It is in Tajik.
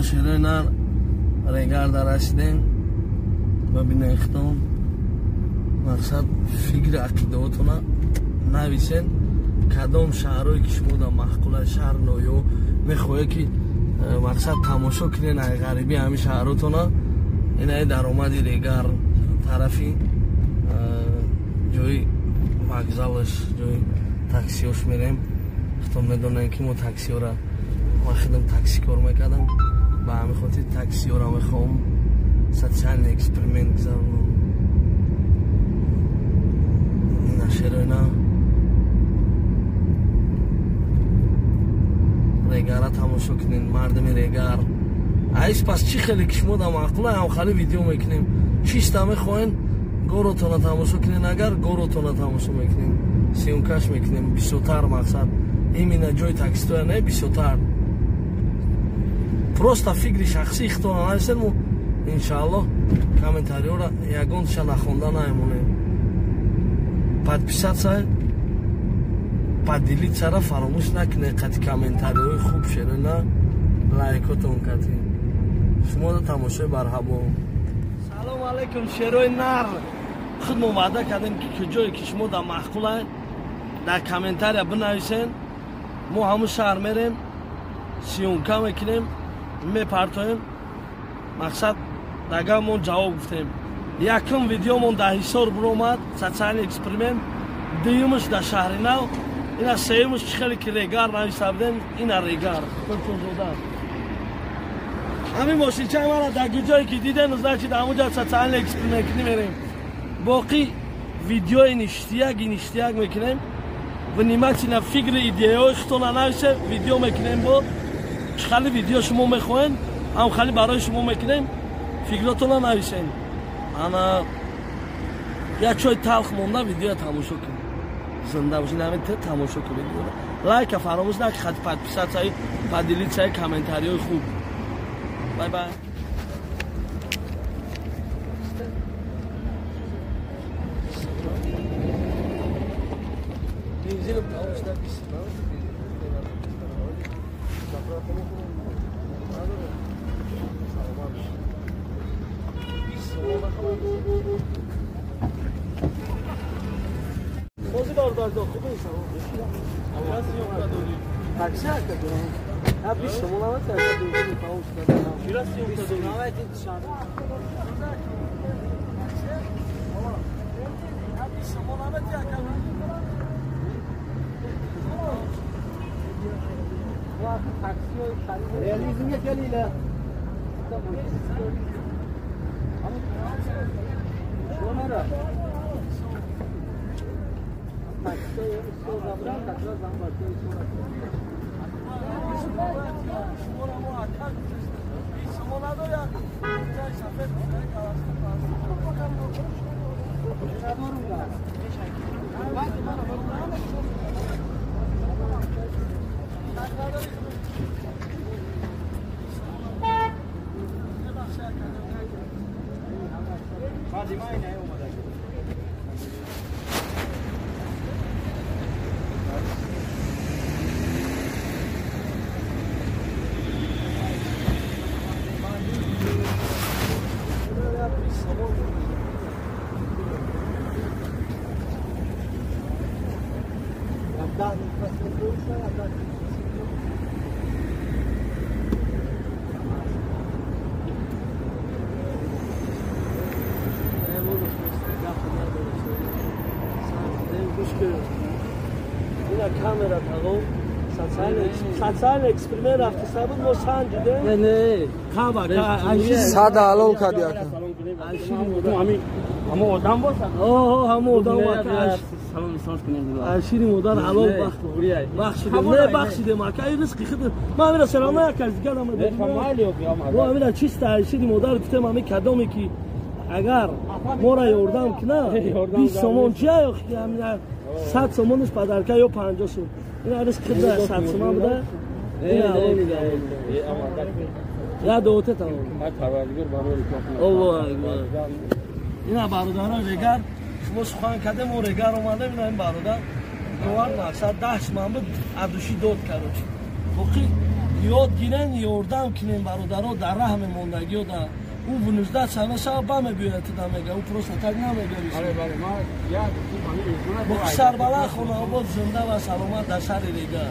Шерои нар Регар дарасидем. Бибинед худтон. Мақсад фикри ақидаотона нависен. Кадом шаҳрое ки шумо дар маъқула шаҳр ноё мехоҳед ки мақсад тамошо кунед ай ғариби ҳамин шаҳротона. Инаи даромади Регар тарафи ҷои вокзалаш, ҷои таксиёш мерем. Худтон медонем ки мо таксиёра, ман худам такси кор мекардам, ба ҳамин хотир таксиёра мехоҳам социальный эксперимент гузаронам. Ина шероина Регара тамошо кунед, мардами Регар. Айс пас чӣ хеле ки шумо дар маъқула ҳам хали видео мекунем. Чиста мехоҳен горотона тамошо кунед, агар горотона тамошо мекунем, съёмкаш мекунем бисёртар. Мақсад именно ҷои таксистоя не, бисёртар. Просто фикри шахсии худтона нависед, мо иншааллоҳ комментариёра ягонташа нахонда намемонем. Подписаться, поделиться-ра фаромӯш накунед қати комментариҳои хуб шерина лайкотон кати. Шумо тамошои барҳабо. Салом алейкум шерои нар. Худ мо ваъда кардем ки куҷое ки шумо дар маъқула дар комментария бинависен, мо ҳамун шаҳр мерем, съёмка мекунем, мепартоем. Мақсад дагамон ҷавоб гуфтем. Якум видеомон дар Ҳисор биромад, социальный эксперимент, дуюмаш дар шаҳри нав, ина сеюмаш чӣ хеле ки Регар нависта будем, ина Регар. Куркунзода. Ҳамин мошинчаи мара дар ҷое ки дидем, значит ҳамунҷа социальный эксперимент кунӣ мерем. Боқӣ видеои ништияк ништияк мекунем. Внимательно фикри идеяҳои худтона нависе, видео мекунем. Бо чӣ хали видео шумо мехоҳен, ҳам хали барои шумо мекунем. Фикротона нависен. Ана як чой талх монда видео тамошо кун. Зинда бошед, ҳамин тамошо кун видеоро. Лайка фаромӯш накунед, хати подписаться, поделиться, комментариҳои хуб. Бай бай. Бензин тамом шуда 20 بازی بردار خوبه سلام. تاکسی هست. ها 20 تومن هم هست. بنزین تمام شده. 20 تومن Realizmga kelinglar. Камера тағо социальный эксперимент рафта сабуд мо санҷидем. Не, не, каба сада ҳалол кади ака. Ҳамо одам бошад. О, ҳамо одам бошад. Салом ислом кунем. Ашири модар ҳалол бахшидем. Не бахшидем ака, ин ризқи худ. Ман амира салом ака, дигар ам. Мо амира чиста ашири модар гуфтем ами кадоме ки агар мора ёрдам кина 20 сомон чия ё 100 сомонаш падарка ё 50 сом. Ин арис хидра 100 сомон буда. Я доте тамом. Аллоҳу акбар. Ина бародарон Регар, шумо сухан кардем, мо Регар омадем, ина ин бародар довар мақсад 10 ман буд, адуши дод короче. Боқӣ ёд гирен, ёрдам кунем, бародаро, дар раҳ мемондагиё да ӯ вынуждать шава, шава ба мебиёяд, туда мега, ӯ просто так намебиёри. Боқӣ сарбаланд, хонаобод, зинда ва саломат дар шаҳри Рега.